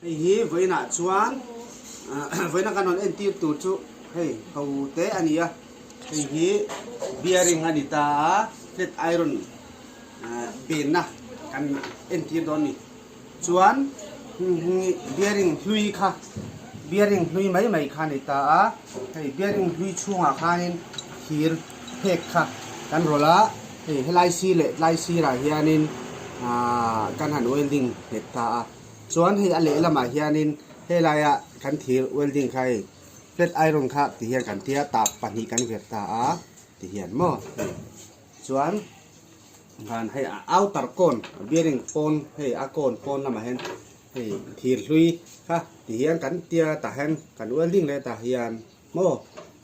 Hei hi vawiinah chuan vawiina kan rawn entir tur chu hei ho te a ni a, hei hi bearing a ni ta a, flat iron benna kan entir dawn a ni. Chuan bearing hlui kha bearing hlui mai mai kha a ni ta a, hei bearing hlui chhungah khanin thir phek kha kan rawlh a, hei helai sir leh tlai sirah hianin ahh kan han welding nghet ta a. Chuan hei a lehlamah hianin helaia kan thir welding kha hei flat iron kha ti hian kan tia tap pahnih kan ver ta a ti hian maw hei chuan van hei a outer cone bearing pawn hei a cone pawn lamah hian hei thir hlui kha ti hian kan tia tah hian kan welding leh tah hian. Maw?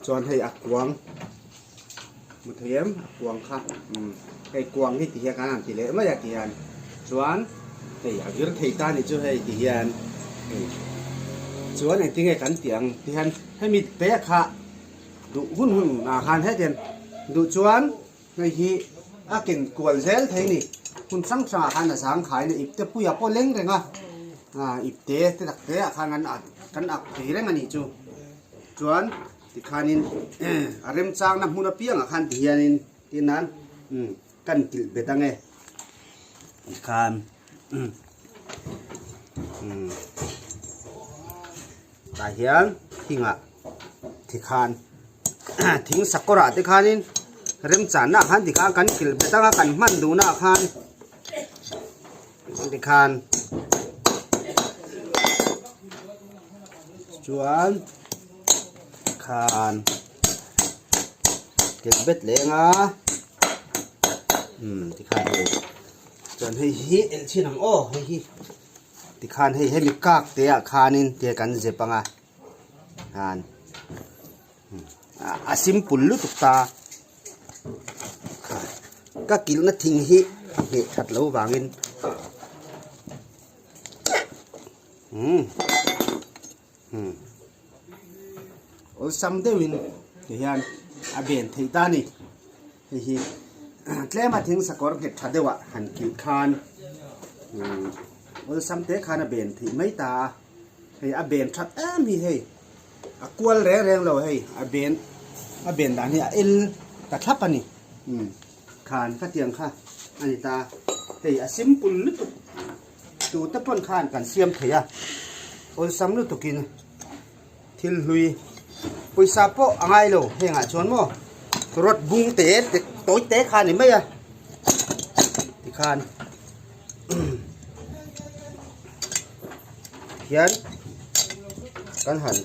Chuan hei a kuang hmu thei em? A kuang kha umm hei kuang hi ti hian kan han ti leh mai a ti hian chuan hei a vir thei ta ni chu hei ti hian hei chuan engtin nge kan tih ang ti hian hemi te kha duh hun hun ah khan hetiang duh chuan Hei hi a ken kual zel thei ni. Hmun hrang hrangah khan a zang khain a ipte puia pawh leng reng a, ah ipte te tak te ah khan kan ak kan ak thei reng a nih chu. Chuan tikhanin a remchangna hmun apiangah khan tihianin tin nan kan kilh bet ang e. Tikhan Tah hian thingah tikhan thing sakawrah te khanin remchanna ah khan tikhan kan kilh bet anga kan hman duhna ah khan tikhan chuan khan kilh bet leh anga umm tikhan hei chuan hei hi elh chhin ang aw hei hi. Tikhan hei hemi kak te ah khanin tia kan zep anga khan a simple lutuk ta ka kilhna thing hi a ngheh that lo vangin umm umm awlsam deuhin tihian a ben theih ta a ni. Hei hi tlema thing sakawr nghet tha deuhah han kilh khan awlsam te khan a ben theih mai ta a, hei a ben that em hi hei a kual reng reng lo hei a ben a ben dan hi a el ta thlap a ni khan khatiang kha a ni ta hei a simple lutuk tute pawn khan kan siam thei a awlsam lutukin. Thil hlui pawisa pawh a ngai lo hengah chuan maw rod bung te te tawi te kha a ni mai a tikhan hian kan han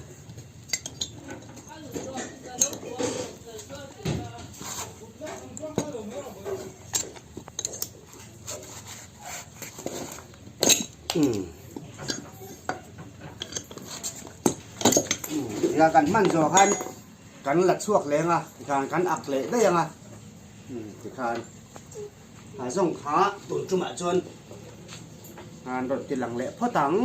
Tia kan hman zawh khan kan la chhuak leng a tikhan kan ak leh daih ang a tikhan a zawng kha tun tumah chuan an rawn ti lang leh phawt ang.